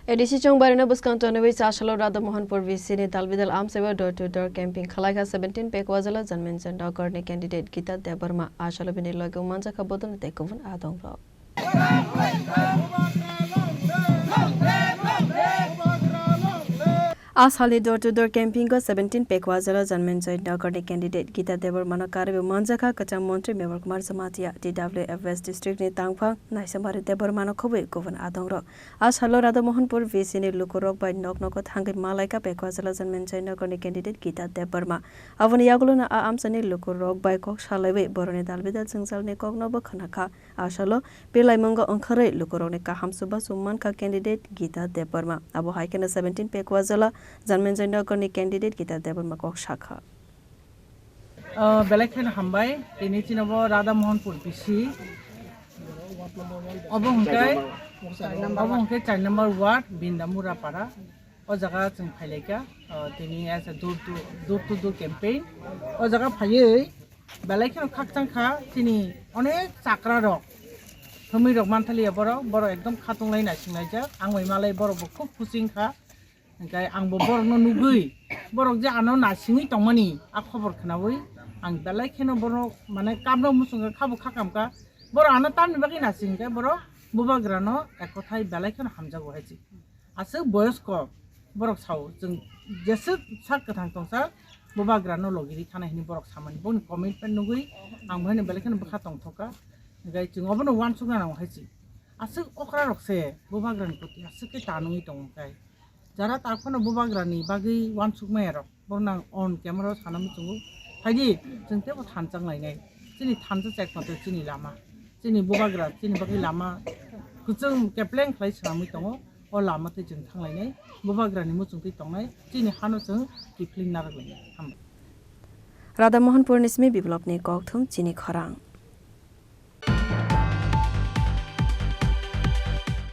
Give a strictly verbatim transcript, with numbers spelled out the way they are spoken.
A D C chwng barino bwskang tonwi Chasalo Radha Mohanpur V C ni dalbidal amsaibo door to door camping khalaikha seventeen Pekwajala Janmenjan Nagar ni candidate Gita Debbarma. Asalo bini logi manjakha bodol tei kubun adongrok. A salni door to door camping o seventeen Pekwajala Janmenjan Nagar ni candidate Gita Debbarma no karwi manjakha kwcham montri Mevar Kumar Jamatia, T W F West district ni tangphang Naisamari Debbarma no khobwi kubun adongrok. A salo Radha Mohanpur V C ni lukurok bai nok nogo thangwi malaikha Pekwajala Janmenjan Nagar ni candidate Gita Debbarma. Aboni yagulono a amchaini lukurok bai kok salaiwi boroni dalbidal jwngjalni koknobo khwnakha. A salo belai mungo wngkharwi lukurokni kaham chubachu mankha candidate Gita Debbarma. Abo hai kheno seventeen Pekwajala Janmenjan Nagar ni candidate Gita Debbarma kok sakha. Ah, belai kheno hambai, tini chini bo Radha Mohanpur V C. Obo hwnkhe, obo hwnkhe char number ward, Bindamura para. O jaga chwng phailaikha, ah, tini as a door to, door to door campaign. O jaga phaiwi belai kheno khakchang kha, chini onek chakra rok, thumwi rok manthaliya borok, borok ekdom khatung lai naising laijak, ang bai malai borok bo khub khuching kha. Hingke ang bo borok no nugui, borok je ano nasingwi tongmani a khobor khnaui ang belai kheno borok mane kamrok muchungo khabo kha kamkha. Borok ano tamni bagwi nasing hingke borok bubagra no ek kothai belai kheno hamjago hai se. Aswk boyosko borok sao chwng jeswk sak kwthang tongsa bubagra no logi ri thana hini borok samani boni commitment nugui ang bo haino belai kheno bwkha tongthokha. Hingke chwng obono uansukna nango hai se. Aswk okra rok se bubagra ni proti aswk khe tanwi tongo kai. Jara takhwno bubagrani bagwi uansukmaya rok, borok nang on camera o sana muchungo. Phaidi, chwng teibo thansa wnglainai. Chini thansa chekma tei chini lama. Chini bubagra, chini bagwi lama kwchwng kepleng khlai swnamwi tongo. O lama tei chwng thanglainai. Bubagrani muchung twi tongnai. Chini hano chwng kipling narwk lainai. Hambai. Radha Mohanpur ni simi biplopni kokthum chini khorang.